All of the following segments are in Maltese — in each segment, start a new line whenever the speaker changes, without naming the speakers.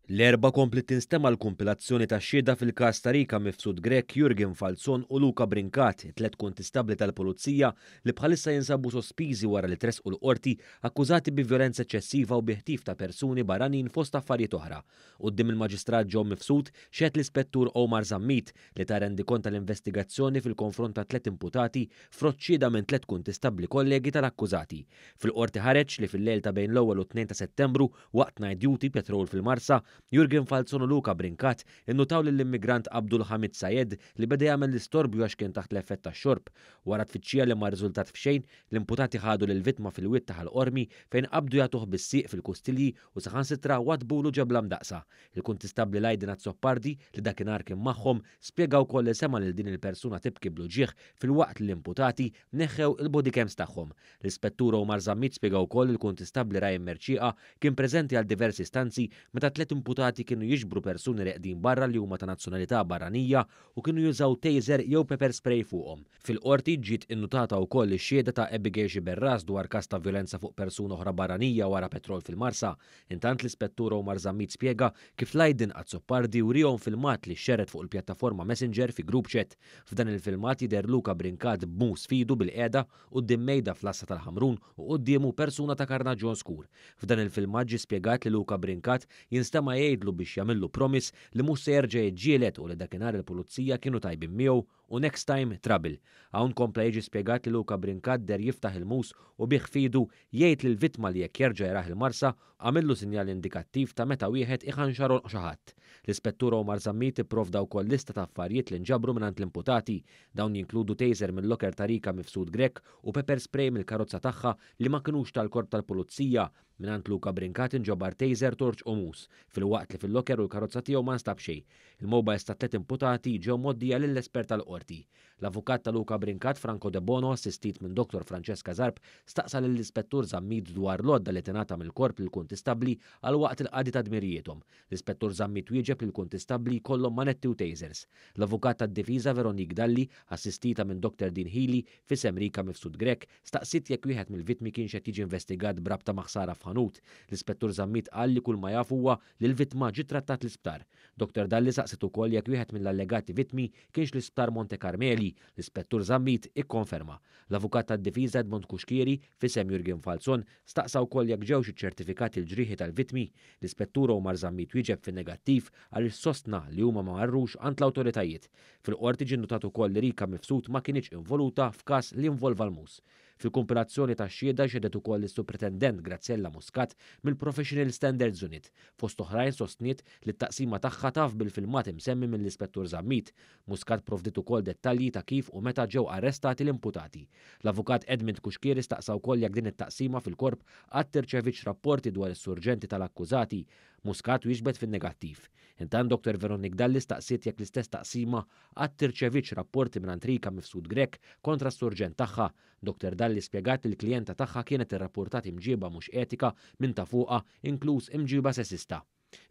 L-Erbgħa kompliet tinstema' l-kumpilazzjoni tax-xhieda fil-każ ta' Rika Mifsud Grech, Jurgen Falzon u Luca Brincat, it-tlett kuntistabbli tal-Pulizija li bħalissa jinsabu sospiżi wara li tressqu l-Qorti akkużati bi vjolenza eċċessiva u bi ħtif ta' persuni barranin fost affarijiet oħra. Quddiem il-Maġistrat Joe Mifsud xehed l-Ispettur Omar Zammit li ta rendikont tal-investigazzjoni fil-konfront tat-tlett imputati frott xhieda minn tlett kuntistabbli kollegi tal-akkużati. Fil-Qorti ħareġ li fil-lejl ta' bejn l-ewwel u t-tnejn ta' Settembru waqt night duty patrol fil-Marsa, Jurgen Falzon u Luca Brincat innutaw lill-immigrant Abdul Hamid Sayed li beda jagħmel l-istorbju għax kien taħt l-effett tax-xorb. Wara tfittxija li ma rriżultat f'xejn, l-imputati ħadu lill-vittma fil-wied ta' Ħal Qormi fejn qabdu jagħtuh bis-sieq fil-kustilji u saħansitra waddbulu ġebla mdaqqsa. Il-Kuntistabbli Lydon Azzopardi, li dakinhar kien magħhom, spjega wkoll li sema' lil din il-persuna tibki bl-uġigħ filwaqt li l-imputati neħħew il-bodycams tagħhom. L-Ispettur Omar Zammit spjega wkoll li l-Kuntistabbli Ryan Mercieca kien preżenti għal diversi istanzi meta t-tlett imputati kienu jiġbru persuni reqdin barra li huma ta' nazzjonalità barranija u kienu jużaw taser jew pepper spray fuqhom. Fil-Qorti ġiet innutata wkoll ix-xhieda ta' Abigail Sciberras dwar każ ta' vjolenza fuq persuna oħra barranija wara petrol fil-Marsa. Intant l-Ispettur Omar Zammit spjega kif Lydon Azzopardi wriehom filmat li xxerred fuq il-pjattaforma Messenger fi group chat. F'dan il-filmat jidher Luca Brincat b'mus f'idu bilqiegħda quddiem mejda fl-għassa tal-Ħamrun u quddiemu persuna ta' karnaġġjon skur. F'dan il-filmat ġie spjegat li Luca Brincat jinstema' jgħidlu biex jagħmillu promise li mhux se jerġa' jiġġieled u li dakinhar il-pulizija kienu tajbin miegħu u next time trouble. Hawn kompla jiġi spjegat li Luca Brincat deher jiftaħ il-mus u bih f'idu jgħid lill-vittma li jekk jerġa' jarah il-Marsa għamillu sinjal indikattiv ta' meta wieħed iħanxar għonq xi ħadd. L-Ispettur Omar Zammit ipprovda wkoll lista ta' affarjiet li nġabru mingħand l-imputati. Dawn jinkludu taser mil-locker ta' Rika Mifsud Grech u pepper spray mill-karozza tagħha li ma kinux tal-Korp tal-Pulizija. Mingħand Luca Brincat inġabar taser, torċ u mus, filwaqt li fil-locker u l-karozza tiegħu ma nstab xejn. Il-mobiles tat-tliet imputati ġew mgħoddija lill-espert tal-Qorti. L-avukat ta' Luca Brincat, Franco Debono, assistit minn Dottor Francesca Zarb, staqsa lill-Ispettur Zammit dwar l-għodda li tingħata mill-Korp lill-kuntistabbli għal waqt il-qadi ta' dmirijiethom. L-Ispettur Zammit wieġeb li l-kuntistabbli jkollhom manetti u tasers. L-avukat tad-difiża Veronique Dalli, assistita minn Dottor Dean Hili, f'isem Rika Mifsud Grech, Staqsiet jekk wieħed mill-vittmi kienx qed jiġi investigat b'rabta ma' ħsara f'ħanut. L-Ispettur Zammit qal li kull ma jaf huwa li l-vittma ġie trattat l-isptar. Dottor Dalli saqsiet ukoll jekk wieħed mill-allegati vittmi kienx l-Isptar Monte Carmeli. L-Ispettur Zammit ikkonferma. L-Avukat tad-Difiża Edmond Cuschieri, f'isem Jurgen Falzon, staqsa wkoll jekk ġewx iċċertifikati l-ġrieħi tal-vittmi. L-Ispettur Omar Zammit wieġeb fin-negattiv għaliex sostna li huma ma marrux għand l-awtoritajiet. Fil-Qorti ġie nnutat ukoll li Rika Mifsud ma kinitx involuta f'każ li involva l-mus. Fil-kumpilazzjoni tax-xhieda xehdet ukoll is-Supretendent Graziella Muscat mill-Professional Standards Unit. Fost oħrajn sostniet li t-taqsima tagħha taf bil-filmat imsemmi mill-Ispettur Zammit. Muscat provdiet ukoll dettalji ta' kif u meta ġew arrestati l-imputati. L-Avukat Edmund Cuschieri staqsa wkoll jekk din it-taqsima fil-Korp qatt irċevietx rapporti dwar is-surġenti tal-akkużati. Muscat wieġbet fin-negattiv. Intant Dottor Veronique Dalli staqsiet jekk l-istess taqsima qatt irċevietx rapporti mingħand Rika Mifsud Grech kontra s-surġent tagħha. Dottor Dalli spjegat li l-klijenta tagħha kienet irrappurtat imġieba mhux etika minn ta' fuqha inkluż imġiba sessista.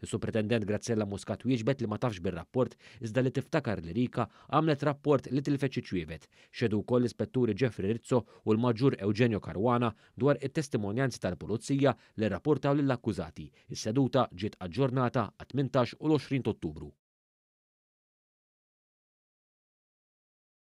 Is-Supretendent Graziella Muscat wieġbet li ma tafx bir-rapport iżda li tiftakar li Rika għamlet rapport li tilfet xi ċwievet. Xehdu wkoll l-Ispetturi Jeffrey Rizzo u l-Maġġur Eugenio Caruana dwar it-testimonjanzi tal-Pulizija li rrappurtaw lill-akkużati. Is-seduta ġiet aġġornata għat-18 u l-20 t'Ottubru.